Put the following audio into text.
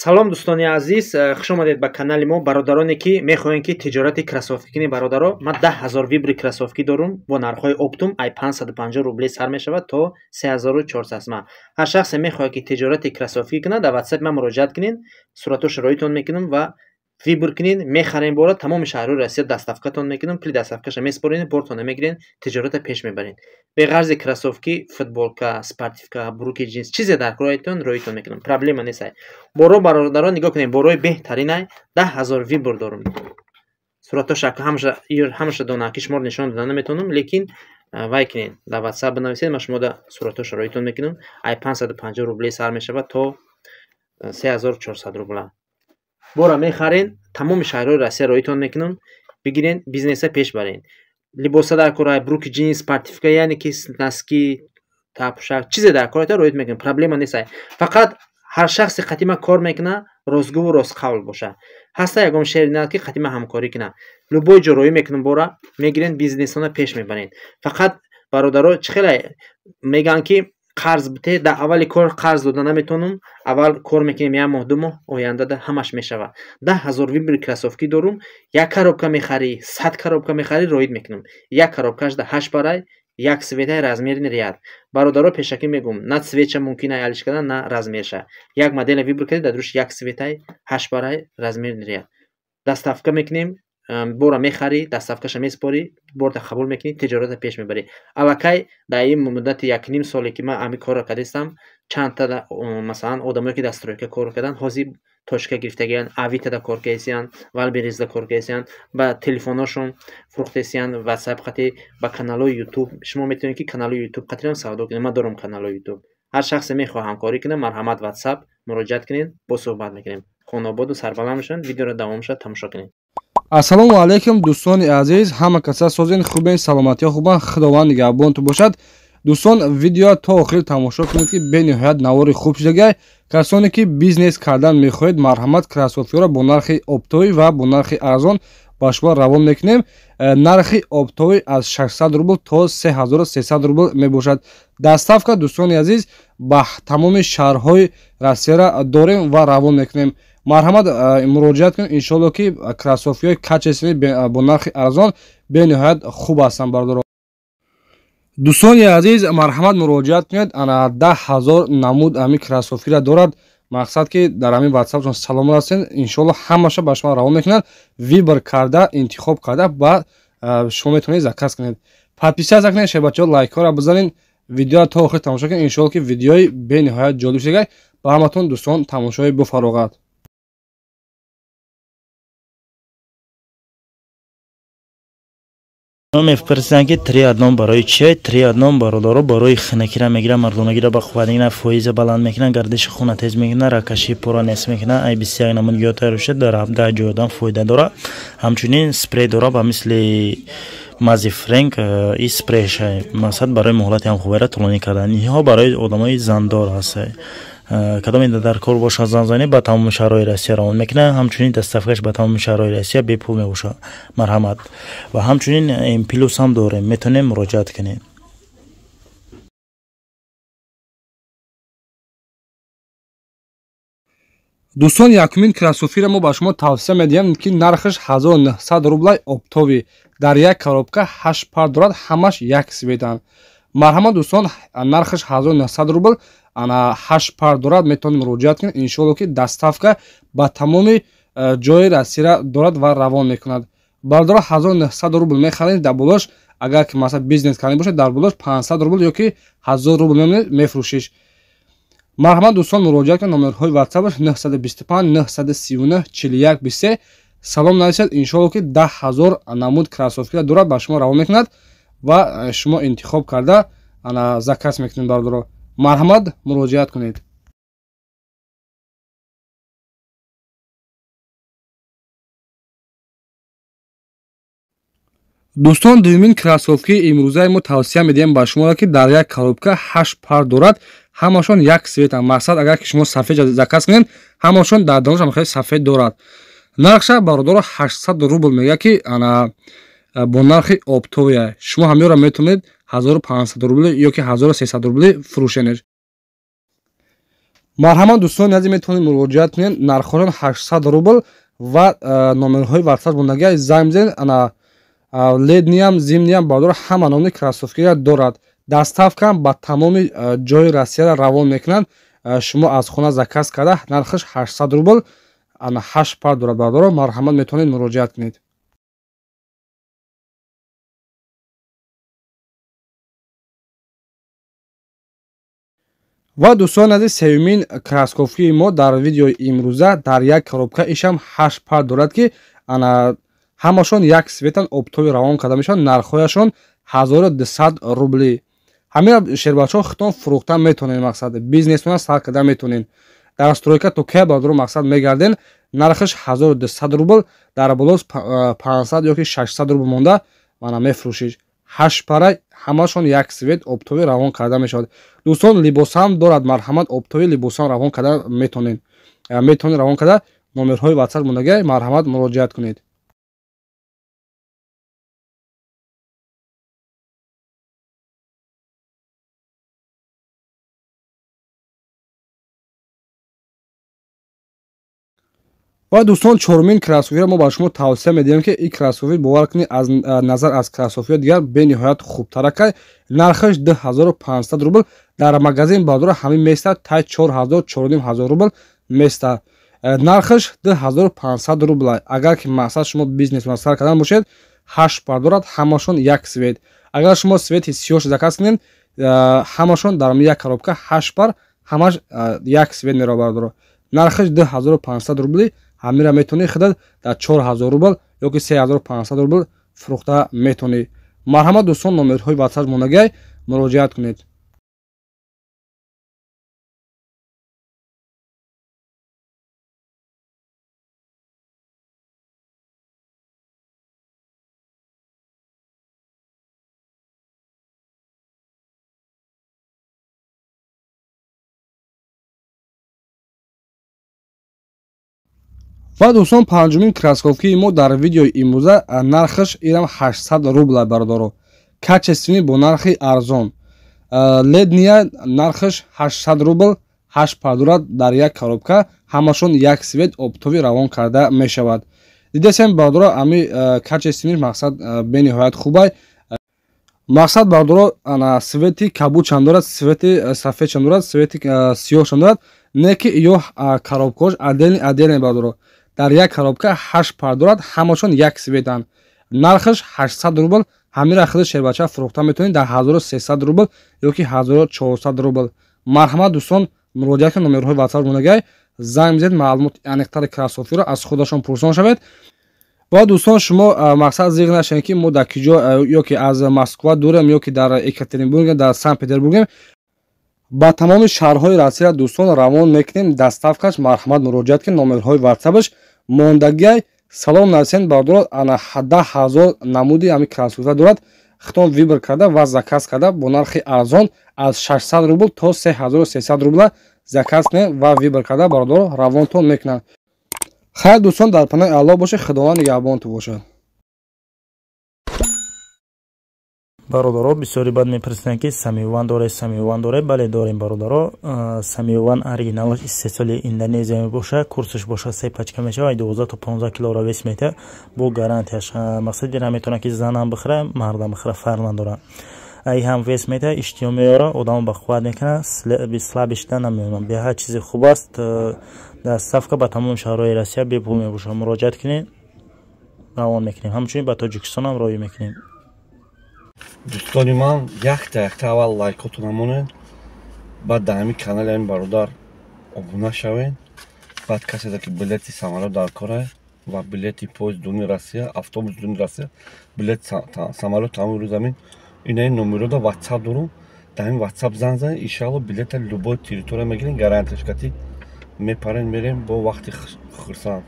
Салом, дӯстони азиз, хуш омадед ба канали мо. Бародароне ки мехоҳем ки тиҷорати кроссовки кунем, бародаро, ман 10 000 выбор кроссовки дорум бо нархҳои оптом, ай 550 рубле сар мешавад то 3400 сма. Ҳар шахсе мехоҳад ки тиҷорати кроссовки кунад, дар ватсап ман муроҷиат кунед, сурату шароитон мекунам ва выбор кунед, мехарем бора, тамоми шаҳрҳои Россия доставкатон мекунам. Пули доставкаша меспоред, бортона мегиред, тиҷората пеш мебаред. Беғарзи кроссовки, футболка, спортивка, брюки, ҷинс, чизе дар короитон роитон мекунам, проблема нестай. Боро, бародарон, нигоҳ кунед, борои беҳтаринай, 10 000 выбор дорум. Суратоша ҳамаша дона ки шуморо нишон дода наметавонам, лекин вай кунед, дар ватсап бинависед, ман шумода суратоша роитон мекунам. Ай 550 рубле сар мешавад то 3400 рубла. Бора мехарен, тамоми шаҳрҳои Россия роитон мекунам, бигирен, бизнеса пеш барен. Либоса дар кора, брюки, ҷинс, спортивка, яъне ки носки, тапушак, чизе дар кората роит мекунам, проблема нестай. Фақат ҳар шахсе қатима кор мекуна, ростгӯву ростқавл боша. Ҳаста ягон шери на ки қатима ҳамкорӣ куна, любой ҷо роӣ мекунам, бора мегирен, бизнесона пеш мебарен. Фақат, бародаро, чӣ хеле мегӯянд ки қарз бите, дар аввали кор қарз дода наметавонам. Аввал кор мекунем як моҳ, 2 моҳ, ояндада ҳамаш мешавад. 10 000 выбор кроссовки дорум, як коробка мехарӣ, 100 коробка мехарӣ, роид мекунам. Як коробкашда ҳашт парай, як цветай, размерный ряд. Бародаро, пешакӣ мегӯм, на цветша мумкин ай алиш кардан, на размерша. Як модела выбор кардӣ, дар дуруш як цветай, ҳашт парай, размерный ряд. Доставка мекунем, бора мехарӣ, доставкаша меспорӣ, борта қабул мекунӣ, тиҷората пеш мебарӣ. Аллакай дар ин муддати якним соле ки ман ҳамин корро кардастам, чандта, масалан, одамое ки дар стройка кор карданд, ҳозир точка гирифтагиянд, Авитода кор кардасиянд, Вайлдберризда кор кардасиянд, ба телефонҳошон фурӯхтасиянд, ватсап қати, ба каналҳои Ютуб. Шумо метавонед ки каналҳои Ютуб қатиам савдо кунед, ман дорам каналҳои Ютуб. Ҳар шахсе мехоҳад ҳамкорӣ кунад, марҳамат, ватсап муроҷиат кунед, боз суҳбат мекунем. Хонаободу сарбаланд бошанд, видеоро давомша тамошо кунед. Ассалому алайкум, дӯстони азиз, ҳама каса созен, хубен, саломатиҳо хубан, Худованд нигаҳбонту бошад. Дӯстон, видео то охир тамошо кунед, ки бениҳоят навори хуб шудагай. Касоне ки бизнес кардан мехоҳед, марҳамат, кроссовкиҳоро бо нархи оптовӣ ва бо нархи арзон ба шумо равон мекунем. Нархи оптовӣ аз 600 рубл то 3300 рубл мебошад. Доставка, дӯстони азиз, ба тамоми шаҳрҳои Россияра дорем ва равон мекунем. Марҳамат, муроҷиат кунед, иншоалло ки кроссовкиҳои качественный бо нархи арзон бениҳоят хуб ҳастанд. Бародаро, дӯстони азиз, марҳамат, муроҷиат кунед. Ана 10 000 намуд ҳамин кроссовкиро дорад. Мақсад ки дар ҳамин ватсапшон салом расен, иншоалло ҳамаша ба шумо равон мекунад. Выбор карда, интихоб карда, ба шумо метавонед заказ кунед. Подписаться кунед, шебачаҳо, лайкҳоро бизанед, видеоро то охир тамошо кунед. Иншоалло ки видеои бениҳоят ҷолиб шудагай. Ба ҳаматон, дӯстон, тамошои бофароғат. Мепурсиданд, ки три одном барои чи? Три одном, бародаро, барои хунакира мегиранд, мардонагира ба қувват мегиранд, фоиза баланд мекунанд, гардиши хуна тез мекунанд, ракаши пора нест мекунанд. Ай 21 намуд гиёҳ тайёр шуда, дар 17 ҷой одам фоида дорад. Ҳамчунин спрей дорад ба мисли мази френк и спрейша, мақсад барои муҳлати ҳамхобиро тӯлонӣ кардан. Инҳо барои одамои зандор ҳастанд. Кадоме дар кор бошад, занзанӣ, ба тамоми шаҳрҳои Россия равон мекунад. Ҳамчунин доставкаш ба тамоми шаҳрҳои Россия бепул мебошад. Марҳамат, ва ҳамчунин плюс ҳам дорем, метавонем муроҷиат кунем. Дӯстон, якумин кроссовкиро мо ба шумо тавсия медиҳем, ки нархаш 1900 рублай, оптовый, дар як коробка ҳашт пар дорад, ҳамаш як цветанд. Марҳамат, дӯстон, нархаш 1900 рубл, ана ҳашт пар дорад, метавонед муроҷиат кунед. Иншоалло ки доставка ба тамоми ҷои Россияра дорад ва равон мекунад. Бародаро, 1900 рубл мехаред, дар болош, агар ки масалан бизнес кардан бошад, дар болош 500 рубл ё ки 1000 рубл мемонед, мефурӯшиш. Марҳамат, дӯстон, муроҷиат кунед. Номерҳои ватсапаш 925 939 41 23. Салом нависед, иншоалло ки 10 000 намуд кроссовкиро дорад, ба шумо равон мекунад ва шумо интихоб карда, ана заказ мекунед. Бародаро, марҳамат, муроҷиат кунед. Дӯстон, дуюмин кроссовки имрӯзаи мо тавсия медиҳем ба шуморо, ки дар як коробка ҳашт пар дорад, ҳамашон як цветанд. Мақсад, агар ки шумо сафед заказ кунед, ҳамашон дар донашам хеле сафед дорад. Нархша, бародаро, 800 рубл мега, ки ана бо нархи оптовия шумо ҳамёро метавонед 1500 рубли ё ки 1300 рубли фурӯшенед. Марҳамат дӯстони азиз, метавонед муроҷиат кунед. Нархҳошон 800 рубл ва номерҳои WhatsApp мондагиай, занг бизанед. Ана летний ам, зимний ам, бародаро, ҳама номи кроссовкиро дорад. Доставка ам ба тамоми ҷои Россияро равон мекунанд. Шумо аз хона заказ карда, нархаш 800 рубл, ана 8 пар дорад, бародаро. Марҳамат, метавонед муроҷиат кунед. Ва дӯстони азиз, сеюмин кроссовкии мо дар видеои имрӯза дар як коробка, ишам 8 пар дорад, ки ана ҳамашон як цвет ан, оптовый равон карда мешаванд. Нархҳояшон 1200 рубли. Ҳамин шербачаҳо хитон фурӯхта метавонед, мақсад, бизнесона сар карда метавонед. Дар стройка то кай, бародаро, мақсад, мегарден? Нархаш 1200 рубл, дар болос 500 ёки 600 рубл монда, мана мефурӯшиш. Ҳашт пара, ҳамашон як цвет, оптовый равон карда мешавад. Дӯстон, либосам дорад. Марҳамат, оптовый либосам равон карда метавонед, метавонед равон карда. Номерҳои WhatsApp мондагиай, марҳамат, муроҷиат кунед. Ва дӯстон, чорумин кроссовкиро мо ба шумо тавсия медиҳем, ки ин кроссовки, бовар кунед, аз назар аз кроссовкиҳо дигар бениҳоят хубтаракай. Нархаш 2500 рубл. Дар магазин, бародаро, ҳамин места тай 4000, 4500 рубл места. Нархаш 2500 рубл. Агар ки, мақсад, шумо бизнес сар кардан бошед, ҳашт пар дорад, ҳамашон як цвет. Агар шумо цвет и сиёш заказ кунед, ҳамашон дар як коробка ҳашт пар, ҳамаш як цвет меравад, бародаро. Нархаш 2500 рубли. Ҳамира метавонӣ худат дар 4000 рубл ёки 3500 рубл фурӯхта метавонӣ. Марҳамат, дӯстон, номерҳои WhatsApp мондагиай, муроҷиат кунед. Ва дӯстон, панҷумин кроссовкии мо дар видеои имрӯза, нархаш ирам 800 рубла, бародаро. Качественный, бо нархи арзон. Летний я, нархаш 800 рубл, ҳашт пар дорад дар як коробка, ҳамашон як цвет, оптовый равон карда мешавад. Дидесем, бародаро, ами качественный, мақсад, бениҳоят хубай. Мақсад, бародаро, ана цвет и кабудшам дорад, цвет и сафедшам дорад, цвет и сиёҳшам дорад. Не ки ё коробкаош отдельный отдельный, бародаро. Дар як коробка ҳашт пар дорад, ҳамашон як цвет анд. Нархаш 800 рубл. Ҳамира худи шербача фурӯхта метавонед дар 1300 рубл ёки 1400 рубл. Марҳамат, дӯстон, муроҷиат кунед. Номерҳои WhatsApp монагай, занг бизанед, маълумоти аниқтари кроссовкиро аз худашон пурсон шавед. Ва дӯстон, шумо, мақсад, зиғ нашавед, ки мо дар киҷо, ё ки аз Москва дурем, ё ки дар Екатеринбургем, дар Санкт Петербургем. Ба тамоми шаҳрҳои Россия, дӯстон, равон мекунем доставка ш. Марҳамат, муроҷиат кунед, номерҳои WhatsApp аш мондагиай. Салом нарсен, бародаро. Ана 10 000 намуди ҳами кроссовка дорад. Хитон выбор карда ва заказ карда, бо нархи арзон аз 600 рубл то 3300 рубла заказ кунед ва выбор карда, бародаро, равонтон мекунанд. Хайр, дӯстон, дар паноҳи Аллоҳ бошед, Худованд нигаҳбонтон бошад. Бародаро, бисёри бад мепурсиданд, ки Самиван доре, Самиван доре? Бале, дорем, бародаро. Самиван оригиналаш истеҳсоли Индонезия мебошад. Курсаш боша се пачка мешавад, 12 то 15 килора вес метиҳад, бо гарантияш. Мақсади ира метавонад, ки занам бихӯра, мардам бихӯра, фарқ надорад. Ай ҳам вес метиҳад, иштиҳо меёра, одамо ба қувват мекунад, слабый шуда намемонад. Беҳад чизи хуб аст. Доставка ба тамоми шаҳрҳои Россия бепул мебошад. Муроҷиат кунед, равон мекунем, ҳамчунин ба Тоҷикистонам роҳӣ мекунем. Дӯстони ман, якта якта аввал лайкотона монед, баъд дар ҳамин канали ҳамин бародар обуна шавед. Баъд каседа ки билети самолёт дар кора ва билети поезд дуни Россия, автобус дуни Россия, билет самолёт, тамоми рӯз ҳамин инаи номерода WhatsApp дорум, дар ҳамин WhatsApp занг занед. Иншаалло, билета любой территория мегирем, гарантияш кати мепарем, мерем бо вақти хурсанд.